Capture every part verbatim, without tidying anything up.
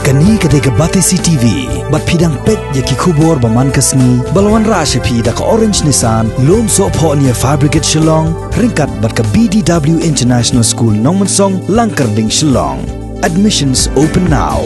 Kane ka dei ka Batesi T V, bad phi dang peit ïa ki khubor ba man ka sngi, ba la wanrah sha phi da ka Orange Nissan, Lumsohphohniya Fabricate Shillong, ryngkat bad ka B D W International School Nongmensong, Langkyrding, Shillong. Admissions open now.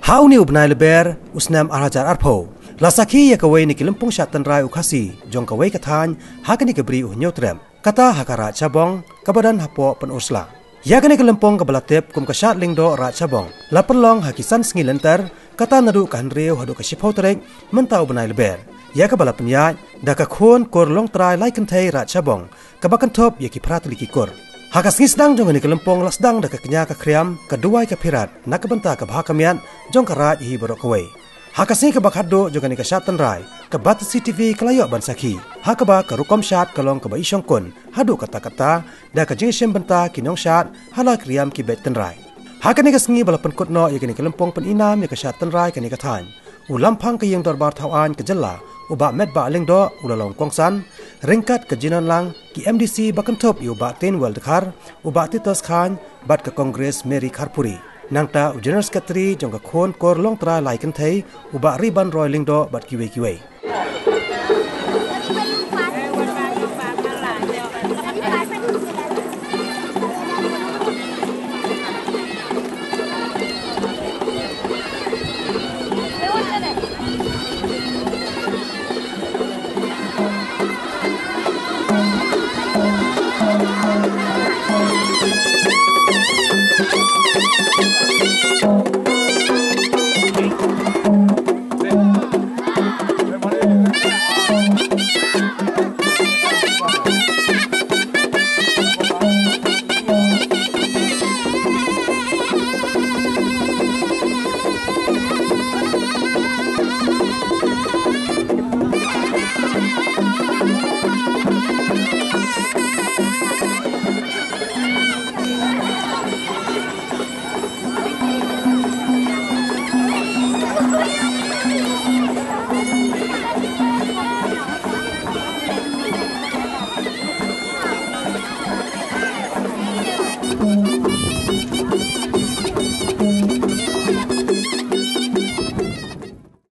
Ha une u bnai Lber, u snem ar hajar arphew, la sakhi ïa kawei na ki lympung shad tynrai u Khasi jong kawei ka thaiñ ha kane ka bri u Hynñiewtrep, kata ha ka Raid Shabong kaba don hapoh Pynursla. Ïa kane ka lympung kaba la tip kum ka Shad Lyngdoh Raid Shabong la pynlong ha ki san sngi lynter, kata naduh ka hynriew haduh ka shiphew tarik mynta u bnai Lber, ïa kaba la pynïaid da ka Khun Kur Longtrai Lai Kynthei Raid Shabong, kaba kynthup ïa ki phra tylli ki kur. Ha ka sngi sdang jong kane ka lympung la sdang da ka kñia ka khriam, ka duwai ka phirat na ka bynta ka bha ka miat jong ka raid hi baroh kawei. Ha ka sngi kaba khatduh jong kane ka shad tynrai, ka Batesi T V ka la ïoh ban sakhi ha kaba ka rukom shad ka long kaba i shongkun haduh katta katta da ka jingïashim bynta ki nongshad ha la ki riam ki beit tynrai. Ha kane ka sngi ba la pynkut noh ïa kane ka lympung pyni nam ïa ka shad tynrai kane ka thaiñ, u Lamphang ka Ïing Dorbar Thawaiñ ka jylla, u Bah Metbah Lyngdoh, u la long kongsan ryngkat ka jinonlang ki M D C ba kynthup ïa u Bah Teiñwell Dkhar, u Bah Titus Chyne bad ka Congress Mary Kharpuri. Nangta u General Secretary jong ka Khun Kur Longtrai Lai Kynthei, u Bah Ribanroy Lyngdoh bad kiwei kiwei.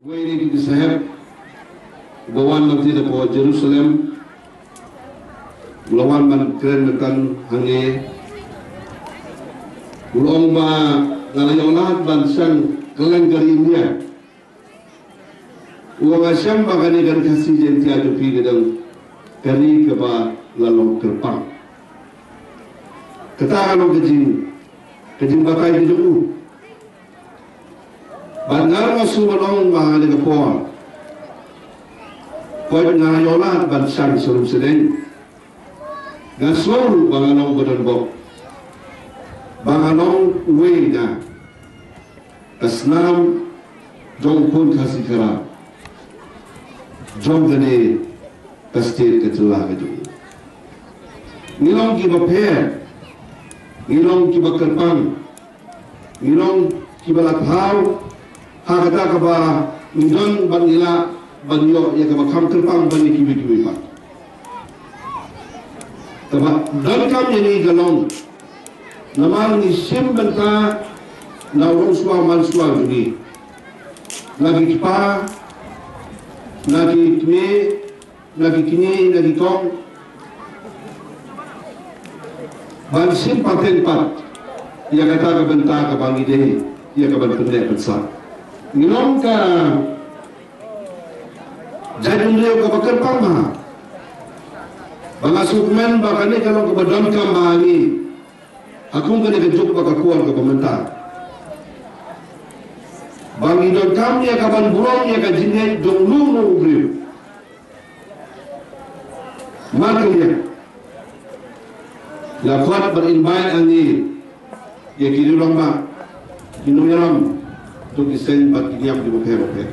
Wei na ki sahep, ba wan marti da pdeng Jerusalem, u la wan ban kren bynta hangne. U la ong ba nga la ïoh lad ban shang kylleng ka ri India. U ong nga shem ba kane ka ri Khasi Jaiñtia jong phi ka dang ka ri kaba la long kyrpang. Kata ka long ka jing, ka jingbatai ka jong u. Bad nga ruh nga shu ban ong ba ha kane ka por, poi nga ïoh lad ban shang sha Lumshadeiñ, nga sngew ruh ba nga long ba don bok, ba nga long uwei na ka snam jong u khun Khasi Khara jong kane ka state, ka jylla ka jong ngi. Ngi long kiba pher, ngi long kiba kyrpang, ngi long kiba la thaw ha kata kaba ngi don bad ngi lah ban ïoh ïa kaba kham kyrpang ban ïa kiwei kiwei pat. Kaba donkam ïa ngi ka long namar ngi shim bynta na u longshuwa manshuwa jong ngi, na ki kpa, na ki kmie, na ki kñi, na ki kong, ban shim pateng pat ïa kata ka bynta kaba ngi dei ïa ka ban pynneh pynsah. Ngi long ka jaitbynriew kaba kyrpang bha, ba nga sngewkmen ba kane ka long kaba donkam bha ha ngi ha kum kane ka juk bad ka por kaba mynta, ba ngi donkam ïa ka ban burom ïa ka jingngeit jong uno uno u briew. Markylliang, la khot ban invite ïa ngi, ïa ki rangbah, ki nongïalam jong ki seng bad ki niam kiba pher bapher.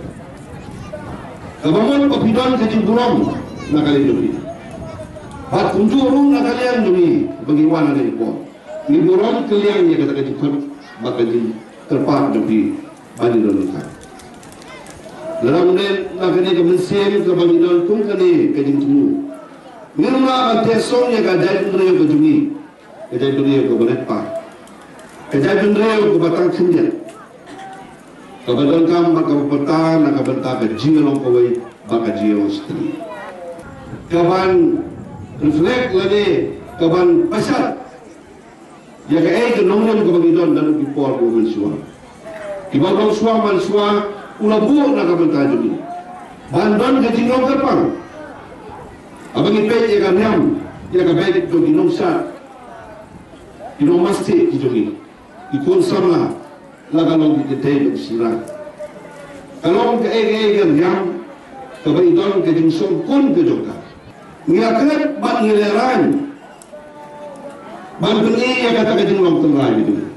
Kaba mut ba phi don ka jingburom na ka liang jong phi, bad kumjuh ruh na ka liang jong ngi ba ngi wan ha kane ka por. Ngi burom kylliang ïa kata ka jingkhot bad ka jingkyrpad jong phi ba ngi don ryngkat. Lada ym dei na kane ka mynsiem kaba ngi don kum kane ka jingthmu, Ngim lah ban teh song ïa ka jaitbynriew ka jong ngi. Ka jaitbynriew kaba rit path. Ka jaitbynriew kaba tang khyndiat. Kaba donkam bad kaba pyrta na ka bynta ka jingïalong kawei bad ka jingïalong shatei. Kaban reflect lane kaban pynshai ïa kaei ka nongrim kaba ngi don naduh ki por kiba mynshuwa. Kiba mynshuwa mynshuwa u la buh na ka bynta jong ngi ban don ka jinglong kyrpang. Haba ngi peit ïa ka niam, ïa ka beit jong ki nongshad, ki nongmastad ki jong ngi, ki khun samla, la ka long ki kynthei bad ki shynrang. Ka long kaei kaei ka niam kaba i don ka jingsngewkun ka jong ka. Ngi la klet bad ngi la rang ban pyni ïa kata ka jinglong tynrai ka jong ngi.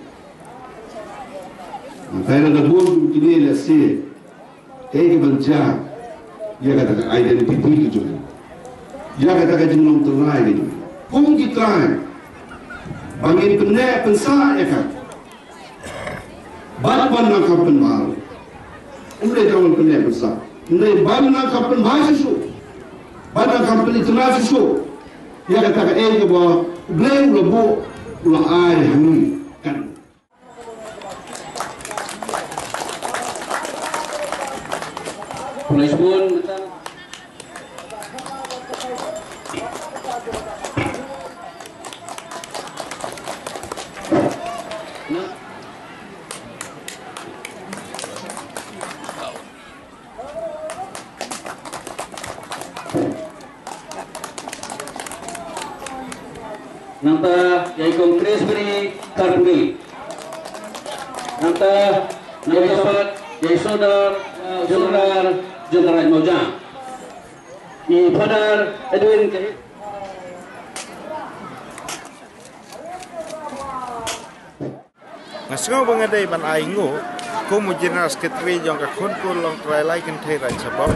Hynrei lada bun kine lehse kaei kaban jia ïa kata ka identity ka jong ngi, ïa kata ka jinglong tynrai ka jong ngi. Kum ki trai ba ngin pynneh pynsah ïa ka. Bad ban nang kham pynbha. Ym dei tang ban pynneh pynsah, hynrei ban nang kham pynbha shuh shuh, ban nang kham pynitynnad shuh shuh ïa kata kaei kaba U Blei u la buh, u la ai ha ngi. Kan. Khublei shibun. Nangta ïa i Kong Chris Bri Karbri. Nangta ïa i Sordar, ïa i Sordar, Sordar Jendral Mawjang. I Father Edwin Ke- Nga sngew ba nga dei ban ai nguh kum u General Secretary jong ka Khunpur Longtrai Lai Kynthei Raid Shabong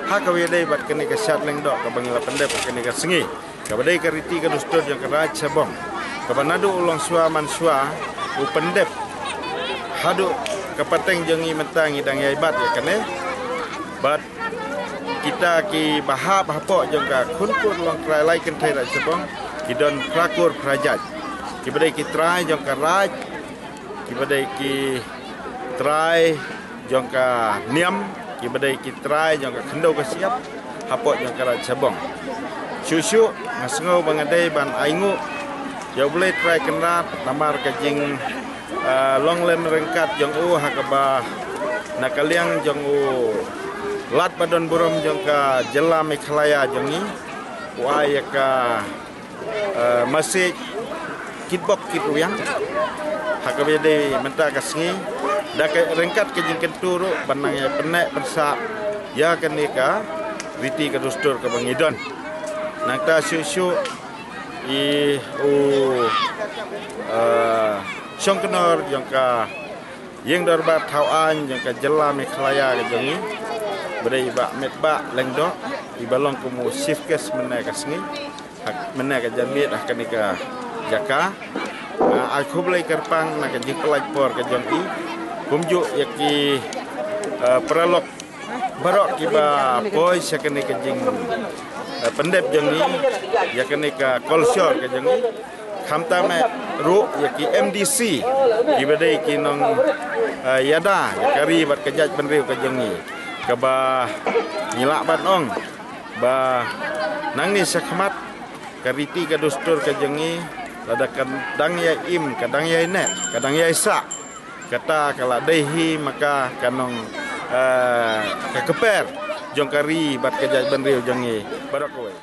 ha kaba ïadei bad kane ka Shad Lyngdoh kaba ngi la pyndep ha kane ka sngi, kaba dei ka riti ka dustur jong ka Raid Shabong, kaba naduh u longshuwa manshuwa u pyndep haduh ka pateng jong ngi mynta ngi dang ïai bat ïa kane. Bad kita kiba hap hapoh jong ka Khunpur Longtrai Lai Kynthei Raid Shabong ki don phra kur phra jait, kiba dei ki trai jong ka raid, kiba dei ki trai jong ka niam, kiba dei ki trai jong ka khyndew ka shyiap hapoh jong ka Raid Shabong. Shuh shuh nga sngew ba nga dei ban ai nguh ïa U Blei Trai Kynrad namar ka jing ah, long lem ryngkat jong u ha kaba na ka liang jong u Lat ba don burom jong ka jylla Meghalaya jong ngi, u ai ïa ka, ah, message kit bok kit rwiang ha kaba ïadei mynta ka sngi, da ka ryngkat ka jingkyntu ruh ban nang ïa pynneh pynsah ïa kane ka riti ka dustur kaba ngi don. Nangta shuh shuh i u, ah, shongknor jong ka ïing dorbar thaw aiñ jong ka jylla Meghalaya ka jong ngi, ba dei i Bah Metbah Lyngdoh, iba long kum u chief guest mynne ka sngi, ha mynne ka janmiet ha kane ka jaka. Ah, ai khublei kyrpang na ka jingpyllait por ka jong i, kumjuh ïa ki, ah, paralok baroh kiba poi sha kane ka jing, eh, pyndep jong ngi, ïa kane ka culture ka jong ngi. Khamtam eh ruh ïa ki M D C kiba dei ki nong, eh, ïada ïa ka ri bad ka jaitbynriew ka jong ngi, kaba ngi lah ban ong ba nangne shakhmat ka riti ka dustur ka jong ngi, lada ka dang ïai im, ka dang ïai neh, ka dang ïai sah, kata ka la dei hi ma ka ka nong, eh, ka kper jong ka ri bad ka jaitbynriew jong ngi baroh kawei.